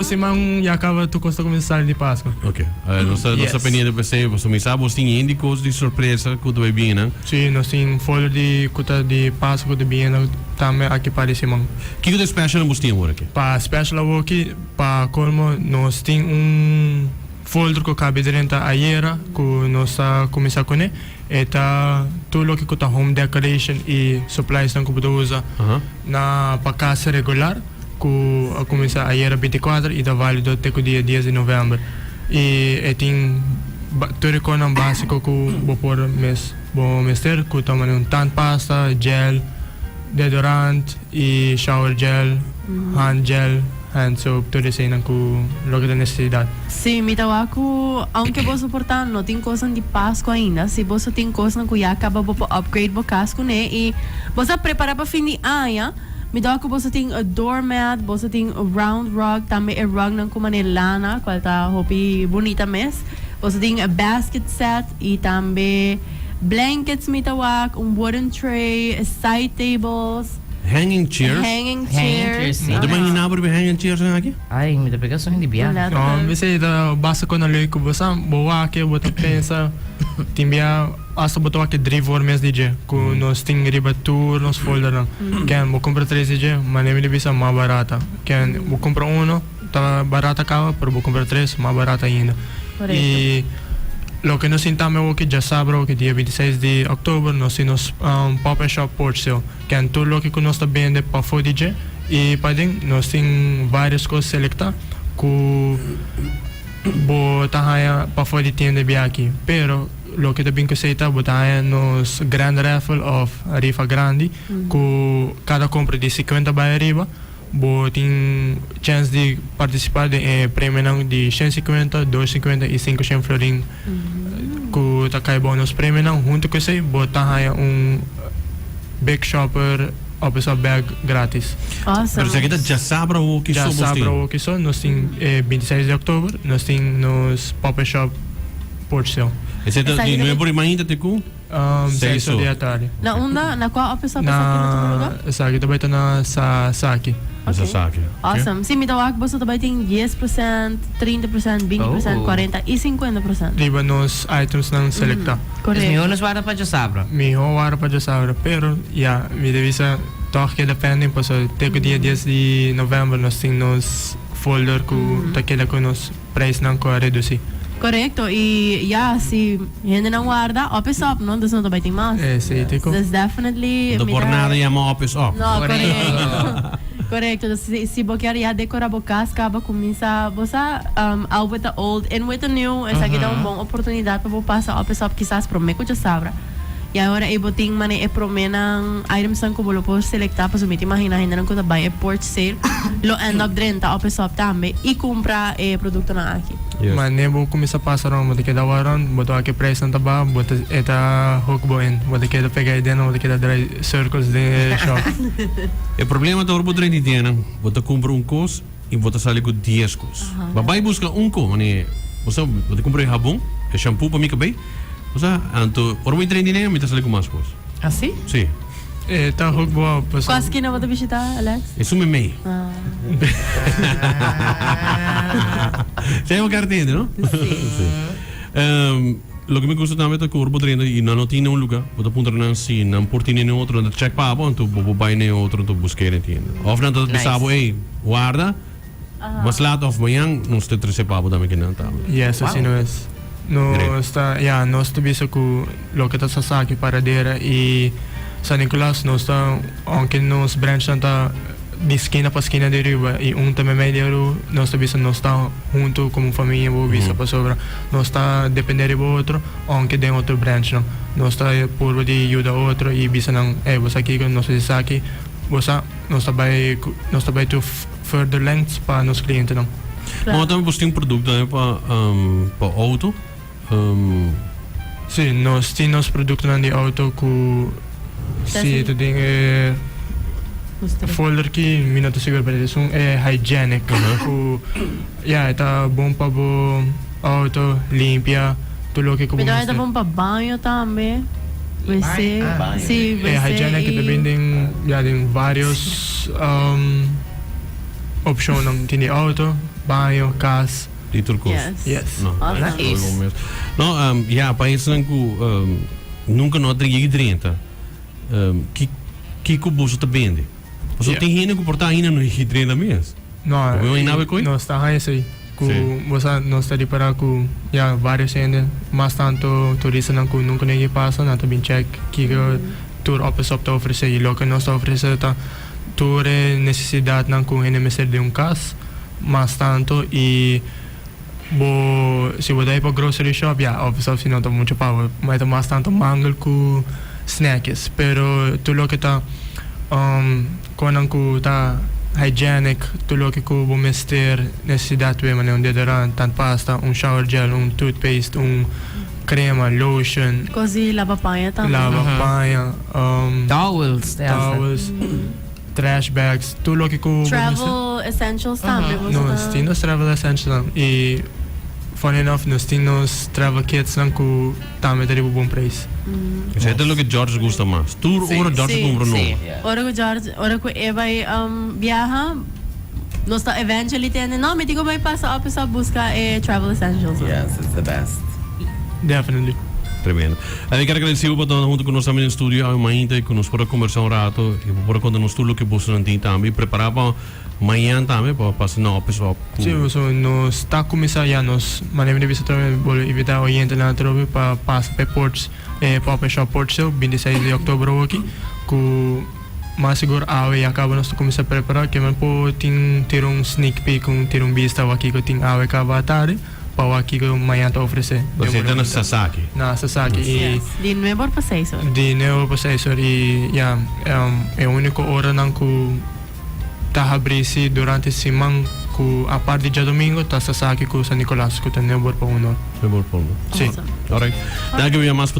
Siman ya caba tur cos ta cuminsa sali di Pasco. Ok. Nos ta nos ta pendiente pa esey pasobra mi sa bos tin hende cos di sorpresa cu ta bay bini nan. Si, nos tin folder di cu ta di Pasco cu ta bini tambe aki pa di siman. Kico ta e special nan bos tin awor aki? Pa special awor aki pa colmo nos tin un folder cu cabe drenta ayera cu nos ta cuminsa cune. E ta tur loke cu ta home decoration y supplies nan cu bo ta usa na pa cas regular. Ku a kuminsá ayera bintikuater i ta válido te ku dia dies di novèmber. I e tin tur e konan básiko ku bo por mes bo mester ku ta manera un tandpasta, gel, deodorant i shower gel, hand gel, hand soap, tur eseinan ku loke ta nesesidat. Sí, mi ta wak ku aunke boso por ta no tin kosnan di Pasku ainda, si boso tin kosnan ku ya kaba bo por upgrade bo kas kuné i bo sa prepará pa fin di aña. Mi ta wak ku boso tin e doormat, boso tin round rug, tambe e rugnan ku manera lana, kual ta hopi bunita mes. Boso tin e basket set i tambe blankets mi ta wak, un wooden tray, side tables. Hanging chairs. Hanging Hanging chairs. chairs, sí. Bo ta imaginá bo riba hanging chairs nan aki? Ay, mi ta pega soño di biaha. No, Letterlijk. esei ta basta ku nan leuk ku bo sa, bo wak e, bo ta pensa, tin bia. Asta bo ta wak e drie voor mes di dje ku nos tin riba tur nos foldernan. Ken bo kumpra tres di dje, manera mi ta bisa mas barata. Ken bo kumpra uno ta barata kaba, pero bo kumpra tres mas barata ainda. I loke nos tin tambe awoki djasabra awoki dia 26 di òktober nos tin nos pop and shop porch sale. Ken tur loke ku nos ta bende pafó di dje i paden nos tin vários kos selektá ku bo ta haña pafó di tienda biaki. Pero. Loke ta bin ku esei ta bo ta haña nos grand raffle òf rifa grandi ku kada kompra di sikuenta bai ariba bo tin chèns di partisipá den e premionan di shen sikuenta, dos sikuenta i sinku shen florin ku ta kai bou nos premionan. Huntu ku esei bo ta haña un big shopper òf bag gratis. Pero esaki ta djasabra awoki so bos tin? Djasabra awoki so nos tin e bintiseis di òktober nos tin nos pop-up shop. Porcel. Esei ta di nuebe por di mainta te ku Seis or di atardi. Na unda? Na kua office esaki lo tuma luga? Esaki ta bai ta na Sasaki. Na Sasaki. Awesome. Si, mi ta wak boso ta bai tin dies procent, trinta procent, binti procent, cuarenta y cincuenta procent. Riba nos itemsnan selecta. Correcto. Mihor nos warda pa djasabra. Mihor warda pa djasabra, pero ya, mi ta bisa tog keda pending pasobra te ku dia dies di november nos tin nos folder ku ta keda ku nos. Prijsnan cu a reduci. Corecto y ya si hendenan warda op is op no dus no ta bay tin mas. Esey te cu. Dus definitely No mi por ta nada yama op is op. No corecto corecto dus si si bo kier ya decora bo cas caba cuminsa bo sa out with the old in with the new esaki ta un bon oportunidad pa bo pasa op is op kisas prome cu djasabra y ahora ey bo tin mane e promenan itemsnan cu bo lo por selecta pasobra mi ta imagina hendenan cu ta bay e porch sale lo end up drenta op is op tambe y cumpra e productonan aki. Yes. Ma ne bo cuminsa pasa rond, bo ta keda wak rond, bo ta wak e prijsnan ta baha, bo ta e ta hook bo in, bo ta keda pega e dena, bo ta keda drai circles den e shop. E problema ta ora bo drenta e tienda, bo ta cumpra un cos y bo ta sali cu dies cos. Bo bay busca un cos, mane bo sa bo ta cumpra e habon, e shampoo pa mi cabey, bo sa, anto ora bo entra den tienda mi ta sali cu mas cos. Asi? Si. E ta hoek bo op pasobra. Kua skina bo ta bishita, Alex? Esun memey. Sea bo kar tende, no? Si. Loke mi gusta tambe ta ku ora bo drenta i nan no tin na un luga, bo ta puntra nan si nan por tin den e otro, nan ta check pa bo, anto bo por bai na e otro anto busk'e den tienda. Of nan ta bisa bo, ey, warda, mas laat of mañan nos ta trese pa bo tambe kinan tambe. Yes, asina es. Nos ta, ya, nos ta bisa ku loke ta Sasaki, Paradera i San Nicolas, nos ta, aunke nos branchnan ta di skina pa skina di Aruba i un ta meimei di Aruba, nos ta bisa nos ta huntu komo famia bo bisa pasobra nos ta depende riba otro, aunke den otro branchnan. Nos ta purba di yuda otro i bisa nan, ey, bo sa kiko, nos ta esaki, bo sa, nos ta bai, nos ta bai to further lengths pa nos clientenan. Bo tambe por tin producto tambe pa pa auto? Sí, nos tin nos productonan di auto cu si ta den e folder ki mi no ta sigur pero esun e hygienic cu ya e ta bon pa bo auto limpia tur loke cu bo Pero e ta mester. bon pa baño tambe, wc, sí, E wc hygienic ta y. bin den ya den varios opcionnan tin di auto. Baño, cas. Di tur cos. Yes. Yes. No, Awesome. Nice. No, ja, pa esnan cu nunca no a yega drenta, ki, kico boso ta bende? Pasobra tin hende cu por ta ainda no yega drenta mes. No, Bo imagina bo coi? Nos ta haña esey. Cu bo sa, nos ta ripara cu ya varios hende, mas tanto turistanan cu nunca no yega pasa, nan ta bin check kico tur Op es Op ta ofrece. Y loke nos ta ofrece ta tur e necesidadnan cu hende mester den un cas. Mas tanto y bo si bo ta bay pa grocery shop ya of si no ta mucho pa bo ma e ta mas tanto mangel cu snackjes pero tur loke ta conan cu ta hygienic tur loke cu bo mester necesidad bay manera un deodorant tandpasta un shower gel un toothpaste un crema lotion Cos di laba paña tambe. Laba paña Towels te hasta. Towels. Trash bags, tur loke ku bo mester. Travel essentials tambe boso ta. Nos tin nos travel essentials nan y funny enough nos tin nos travel kits nan ku tambe ta riba bon prijs. Esei ta loke George gusta mas. Tur ora George ta kumpra nobo. Ora ku George, ora ku e bai biaha nos ta eventually tende no mi tin ku bai pasa op esop buska e travel essentials nan. Yes, it's the best. Definitely. Tremendo. Mi ker agradeci bo pa ta hunto cu nos tambe den studio awe mainta y cu nos por a conversa un rato y bo por a conta nos tur loke bosonan tin tambe y prepara pa mañan tambe pa pasa na Op is Op cu. Sí, so nos ta cuminsa ya nos manera mi ta bisa atrobe mi bolbe invita oyentenan atrobe pa pasa pa e porch e Pop and Shop Porch Sale 26 di october awoki cu mas sigur awe ya caba nos ta cuminsa prepara kimen por tin tira un sneak peek un tira un bista wak kico tin awe caba atardi. Pa wak kiko mañan ta ofresé. Bo senta na Sasaki. Na Sasaki i. Yes, di nuebe or pa seis or. Di nuebe or pa seis or i ya, e úniko oranan ku ta habrí si durante siman ku apart di djadumingu ta Sasaki ku San Nicolas ku ta nuebe or pa un or. Nuebe or pa un or. Si. Alright. Danki bia mas pa.